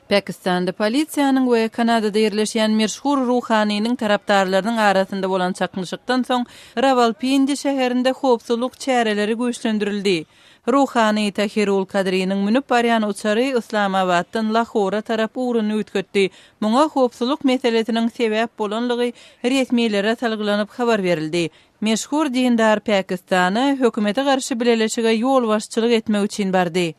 Pakistanda polisiýanyň we Kanadada ýerleşýän meşhur ruhanynyň tarapdarlarynyň arasynda bolan çaknyşykdan soň Rawalpindi şäherinde howpsuzlyk çäreleri güýçlendirildi. Ruhany Tahirul Kadriniň münüp barýan uçary Yslamabatdan Lahora tarap ugruny üýtgetdi. Muňa howpsuzlyk meselesiniň sebäp bolanlygy resmilere salgylanyp habar berildi. Meşhur dindar Pakistana hökümete garşy bileleşige ýolbaşçylyk etmek üçin bardy.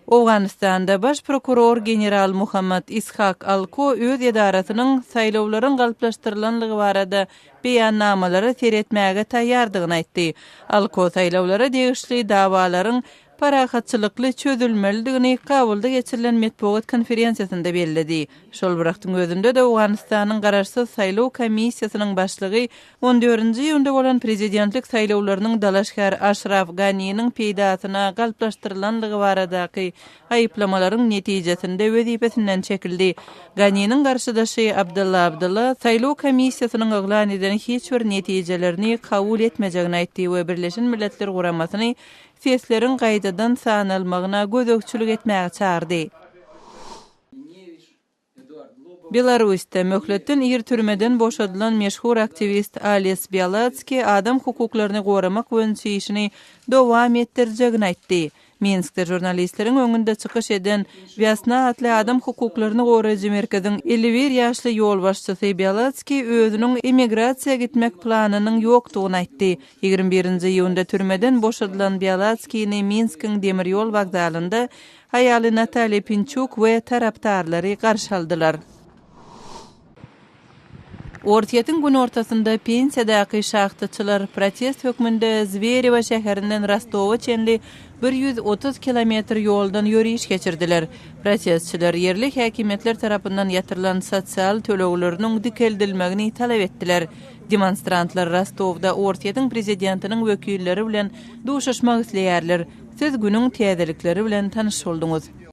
Owganystanda baş prokuror general Muhammad Ishak Alko öz edarasynyň saýlawlaryň galplaşdyrylanlygy barada beýannamalara seretmäge taýýardygyny aýtdy. Alko saýlawlara degişli dawalaryň parahatçylykly çözülmelidigini Kabulda geçirilen metbugat konferensiýasynda belledi. Şol bir wagtyň özünde-de Owganystanyň garaşsyz saýlaw komissiýasynyň başlygy On dördünji iýunda bolan prezidentlik saýlawlarynyň dalaşgär Aşraf Ganiniň peýdasyna galplaşdyrylandygy baradaky aýyplamalaryň netijesinde wezipesinden çekildi. Ganiniň garşydaşy Abdylla Abdylla saýlaw komissiýasynyň yglan eden hiç bir netijelerini kabul etmejegini aýtdy we Birleşen Milletler Guramasyny sesleriň gaýtadan sanalmagyna gözegçilik etmäge çagyrdy. Belarusda möhletden ir türmeden boşadylan meşhur aktiwist Ales Bialatski adam hukuklaryny goramak boýunça işini dowam etdirjegini aýtdy. Minskde žurnalistleriň öňünde çykyş eden Wýasna atly adam hukuklaryny goraýjy merkeziň 51 ýaşly ýolbaşçysy Bialatski özüniň emigrasiýa gitmek planynyň ýokdugyny aýtdy. Ýigrimi birinji iýunda türmeden boşadylan Bialatskini Minskiň demirýol wokzalynda Aýaly Natalýa Pinçuk we tarapdarlary garşy aldylar. Orsýetiň günortasynda pensiýadaky şahtaçylar protest hökmünde Zwerewo şäherinden Rostowa çenli 130 kilometr ýoldan ýöriş geçirdiler. Protestçiler ýerli häkimiýetler tarapyndan ýatyrylan sosial tölegleriniň dikeldilmegini talap etdiler. Demonstrantlar Rostowda Orsýetiň prezidentiniň wekilleri bilen duşuşmak isleýärler. Siz günüň täzelikleri bilen tanyş bolduňyz.